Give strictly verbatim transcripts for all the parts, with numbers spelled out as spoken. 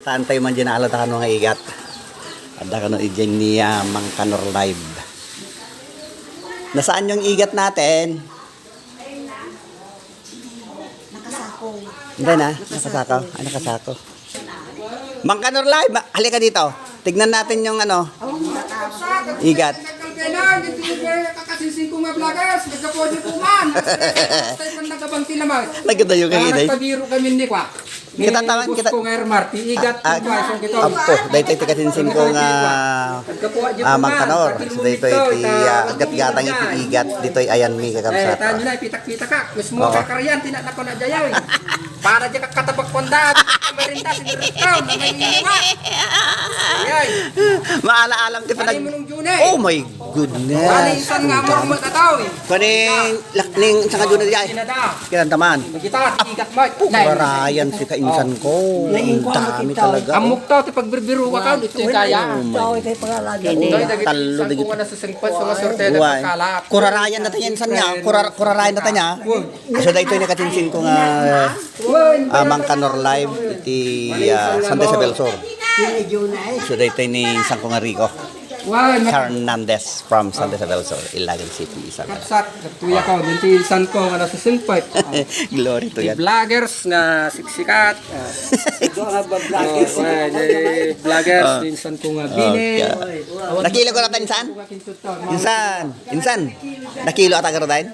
Saan tayo man dyan nakala ta kano nga igat? Adda kano idiay ni, ah, Mang Kanor Live. Nasaan yung igat natin? Nakasako. Hindi na, nakasako. Ay, nakasako. Mang Kanor Live, ma-, halika dito. Tignan natin yung ano, igat. Kailan, hindi ko kakasinsing ko nga vloggers. Nagkapodio po man. Nagkabangti naman. Nagkatayo ka, Inay. Nagpabiro kami ni Kwa. Kita taman, kita. Ko nga Ermar, ti igat, ah, ah, ko, isang kito. Ampo, daytoy ti kasinsin ko nga, ah, Mang Kanor. So, daytoy ti, ah, gatgatang iti igat, ditoy ayan mi kakabsat. Eh, tayo na, pitak-pitak ka. Mismo, oo, kakarian, tinatapon na jayaw. Para di ka katabak ko ang daan, marinda, sinurot ka, na may iniwa. Ayay. Maala-alam ti panag-, ano mo nung June, eh? Oh my goodness. Ano yung isang nga mo, ang matataw, eh? Kuning lak-, ning sangka June na di ay. Kinantaman. Kita, igat mo. Oh, kurarayan ti kainsan ko. Ang dami talaga, oh. Amok to, ti pagbirbiro ka, ito yung kaya. Tao, ito yung pangalagay. Hindi. Tallo, dagiti. Kung ano sa singkot, sa mga sorte, kurarayan na tayo insan niya. Kurar-, kurarayan na tayo niya. So, daytoy ni kasinsin ko nga, ah, Mang Kanor Live iti, ah, Santa Isabel Sur. So, daytoy ni insan ko nga Rico Hernandez from Santa Isabel Sur, Ilagan City, Isabela. Kapsat, kuya ko, dito yung insan ko nga nasusumpet. Glory to God. Vloggers nga siksikat. Ito nga vloggers. Oh, well, eh, vloggers, insan ko nga bini. Okay. Nakilo ko na tayo, insan? Insan, insan. Nakilo ata ka rin?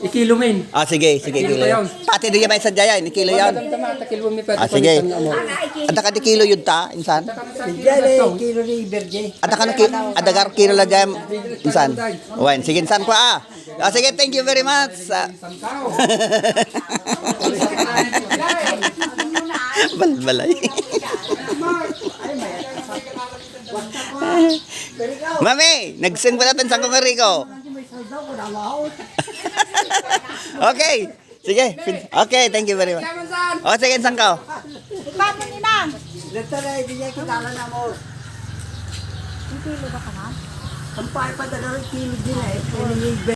Ikilo men. Ah, sige, sige, ikilo. Ikilo yan. Pati di may sadya yan, ikilo yan. Madam, tama, takilo mi pa. Ah, sige. Adda ka di kilo yun ta, insan? Diyan eh, kilo ni Berge. Adda ka na ki-, adda ka kilo la dyan, insan? Wen, sige, insan ko, ah. Ah, sige, thank you very much. Ah. Balbalay. Mami, nagsing pala tan sangko nga Rico. Okay. Sige. Pin-, okay, thank you very much. Oh, sige, sangko. Paano ni Nang? Dito na, hindi niya kilala na mo. Ang kilo ba ka, ma'am? Ang pa-, padagal kilo din eh.